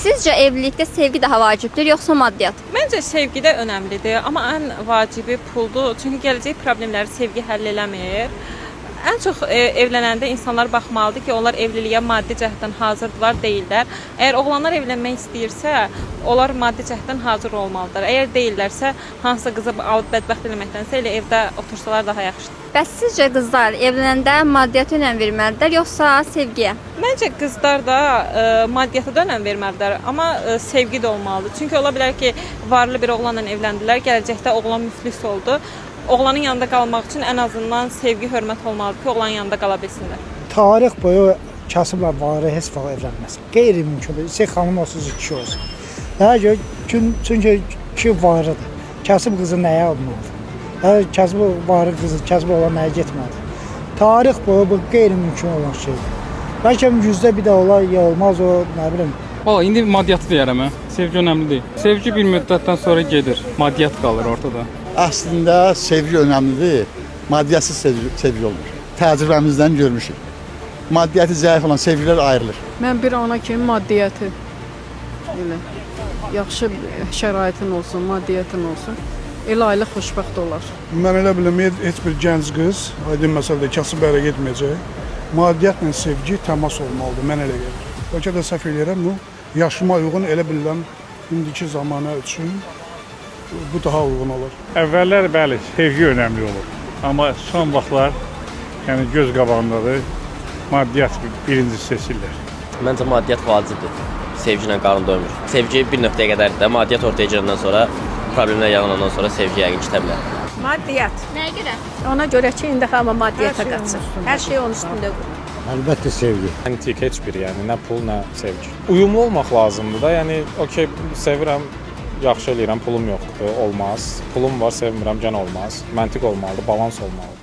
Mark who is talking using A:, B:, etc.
A: Sizcə evlilikdə sevgi daha vacibdir yoxsa maddiyyat?
B: Məncə sevgi də önəmlidir, amma ən vacibi puldur. Çünki gələcək problemləri sevgi həll eləmir. Ən çox evlənəndə insanlar baxmalıdır ki, onlar evliliyə maddi cəhətdən hazırdılar, deyillər. Əgər oğlanlar evlənmək istəyirsə, onlar maddi cəhətdən hazır olmalıdır. Əgər deyillərsə, hansısa qızı alıb bədbəxt eləməkdənsə elə evdə otursalar daha yaxşıdır.
A: Bəs sizcə qızlar evlənəndə maddiyyata önəm verməlidirlər yoxsa sevgiyə?
B: Məncə qızlar da maddiyyata da önəm verməlidirlər, amma sevgi də olmalıdır. Çünki ola bilər ki, varlı bir oğlanla evləndilər, gələcəkdə oğlan müflis oldu. Oğlanın yanında qalmaq üçün ən azından sevgi, hörmət olmalıdır ki, oğlanın yanında qala bilsinlər.
C: Tarix boyu kasıbla varlı heç vaxt evlənməz. Qeyri-mümkündür. İstər xanım olsun, kişi olsun. Nəyə görə? Çünki kişi varlıdır. Kasıb qızı nəyə almalıdır? Hə, kasıb varlı qızı, kasıb olan nəyə getməlidir? Tarix boyu bu qeyri-mümkün olan şeydir. Bəlkə yüzdə bir də olar, ya olmaz o, nə bilim.
D: Valla indi maddiyyatı deyərəm hə. Sevgi önəmli deyil. Sevgi bir müddətdən sonra gedir. Maddiyyat qalır ortada.
E: Əslində sevgi önəmlidir. Maddiyyətsiz sevgi olmur. Təcrübəmizdən görmüşük. Maddiyyəti zəif olan sevgilər ayrılır.
F: Mən bir ana kimi maddiyyəti elə yaxşı şəraitin olsun, maddiyyətin olsun. Elə ailə xoşbəxt olar.
G: Mən elə bilirəm, heç bir gənc qız, aydın məsələdə kasıb ərə getməyəcək. Maddiyyatla sevgi təmas olmalıdır, mən elə gəlir. Bəlkə də səhv eləyirəm, bu yaşıma uyğun elə bilirəm indiki zamana üçün bu daha uyğun olur.
H: Əvvəllər bəli, sevgi önəmli olur. Amma son vaxtlar, yəni göz qabağındadır, maddiyyat birinci seçirlər.
I: Məncə maddiyyat vacibdir. Sevgi ilə qarın doymur. Sevgi bir nöqtəyə qədərdir də, maddiyyat ortaya girəndən sonra, problemlər yaranandan sonra sevgi yəqin ki, itə bilər.
J: Maddiyyat.
A: Nəyə görə?
J: Ona görə ki, indi hamı maddiyyata qaçır. Hər şey onun üstündə qurulur.
K: Əlbəttə sevgi.
L: Məntiq heç biri, yəni nə pul, nə sevgi. Uyumlu olmaq lazımdır da. Yəni okey, sevirəm, yaxşı eləyirəm, pulum yoxdur, olmaz. Pulum var, sevmirəm, gənə olmaz. Məntiq olmalıdır, balans olmalıdır.